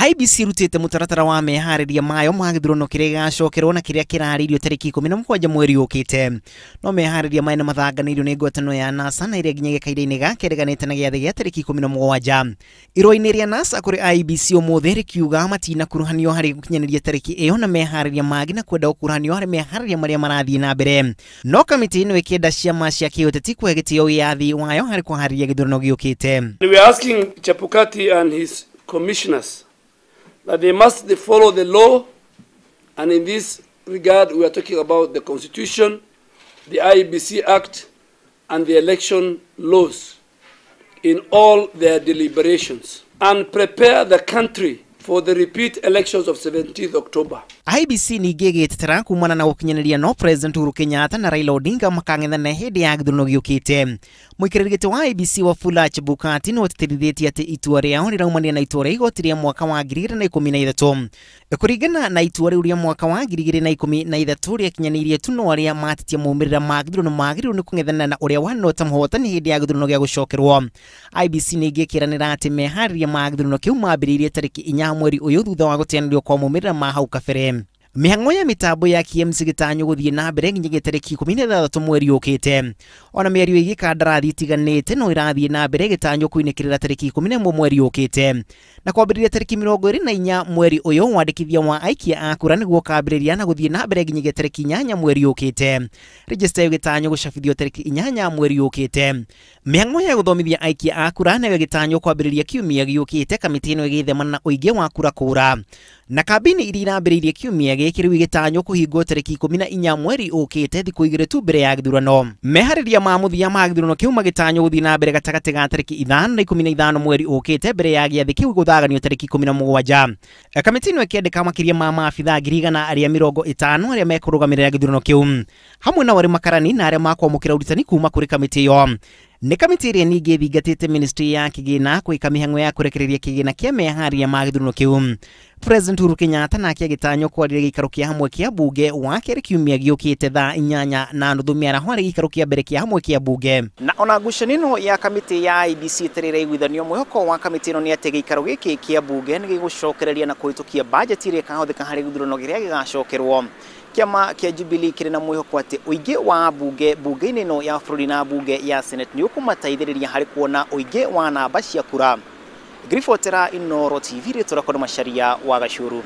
IEBC ĩrutĩte mũtaratara wa meharĩria mayo ma gĩthurano kĩrĩa gĩgacokerwo na kĩrĩa kĩrarĩirio tarĩki 17 mweri ũkĩte. No meharĩria maya nĩmathanganĩirio nĩ ngwatanĩro ya NASA na ĩrĩa nginyagia kahinda-inĩ gaka ĩreganĩte na gĩathĩ gĩa tarĩki 17. Irũa-inĩ rĩa NASA kũrĩ IEBC ũmũthĩ rĩkiuga matinakuruhanio harĩ gũkinyanĩria tarĩki ĩyo na meharĩria mangĩ na kwenda gũkuruhanio harĩ meharĩria marĩa marathiĩ na mbere. No kamĩtĩ ĩno ĩkĩenda ciama cia kĩũteti kũhe gĩtĩo wĩyathi wayo harĩ kũharĩria gĩthurano gĩũkĩte. We are asking Chebukati and his commissioners that they must follow the law, and in this regard we are talking about the Constitution, the IEBC Act, and the election laws in all their deliberations, and prepare the country for the repeat elections of 17th October. IEBC ningĩ ĩgĩtetera kumana na gũkinyanĩria no President Uhuru Kenyatta na Raila Odinga makang'ethana hĩndĩ ya gĩthurano gĩũkĩte. Mũikarĩri gĩtĩ wa IEBC Wafula Chebukati nĩ ũtĩtĩrithĩtie atĩ itua rĩao rĩraumania na itua rĩa igoti rĩa mwaka wa 2013. Kũringana na itua rĩu rĩa mwaka wa 2013 rĩakinyanĩirie tu no arĩa matetie maumĩrĩra ma gĩthurano magĩrĩirwo nĩ kũng'ethana na ũrĩa wanota mũhotani hĩndĩ ya gĩthurano gĩa gũcokerwo. IEBC ningĩ ĩkĩranĩra atĩ meharĩria ma gĩthurano kĩu mambĩrĩirie tarĩki 4 mweri ũyũ thutha wa gũteanĩrio kwa maumĩrĩra ma hau kabere. Mĩhang'o ya mĩtambo ya KIEMS gĩtanywo gũthiĩ na mbere nginyagia tarĩki 16 mweri ũkĩte. Ona mĩario ĩgiĩ kandarathi itiganĩte no ĩrathiĩ na mbere gĩtanywo kũinĩkĩrĩra tarĩki 11 mweri ũkĩte. Na kwambĩrĩria tarĩki 24 mweri ũyũ wandĩkithia wa aikia a kura nĩguo ũkambĩrĩria na gũthiĩ na mbere nginyagia tarĩki 8 mweri ũkĩte. Register ĩyo gĩtanywo gũcabithio tarĩki 8 mweri ũkĩte. Mĩhang'o ya gũthomithia aikia a kura nayo gĩtanywo kwambĩrĩria kiumia gĩũkĩte, kamĩtĩ ĩno ĩgĩthemana na ũingĩ wa kura kũra. Na kambini iria irambĩrĩirie kiumia gĩkĩ rĩu igĩtanywo kũhingwo tarĩki 14 mweri ũkĩte, thikũ 2 tu mbere ya gĩthurano. Meharĩria ma mũthia ma gĩthurano kĩu magĩtanywo gũthiĩ na mbere gatagatĩ ga tarĩki 5 na 15 mweri ũkĩte mbere ya gĩathĩ kĩu gũthaganio tarĩki 17. Kamĩtĩ ĩno ĩkĩandĩka makĩria ma maabitha 150 arĩa mekũrũgamĩrĩra gĩthurano kĩu, hamwe na arĩa makarani na arĩa makwamũkĩra ũrutani kuma kũrĩ kamĩtĩ ĩyo. Nĩ kamĩtĩ ĩrĩa ningĩ ĩthingatĩte ministry ya kĩgĩna gwĩka mĩhang'o ya kũrekereria kĩgĩna kĩa meharĩria ma gĩthurano kĩu. President Uhuru Kenyatta nake agĩtanywo kwarĩria gĩikaro kĩa hamwe kĩa bunge wa kerĩ kiumia gĩũkĩte thaa 8:30 mĩaraho harĩ gĩikaro kĩa mbere kĩa hamwe kĩa bunge. Na ona ngucanio ĩno ya kamĩtĩ ya IEBC ĩtarĩ ĩraiguithanio, mwĩhoko wa kamĩtĩ ĩno nĩ atĩ gĩikaro gĩkĩ kĩa bunge nĩ gĩgũcokereria na kũhĩtũkia bajeti ĩrĩa ĩkahũthĩka harĩ gĩthurano kĩrĩa gĩgacokerwo. Kĩama kĩa Jubilee kĩrĩ na mwĩhoko atĩ ũingĩ wa bunge bunge-inĩ ĩno ya bũrũri na bunge ya Senate nĩ ũkũmateithĩrĩria harĩ kuona ũingĩ wa namba cia kura. Ngiribotera Inooro TV, rĩtwa rĩakwa nĩ Macharia wa Gacuru.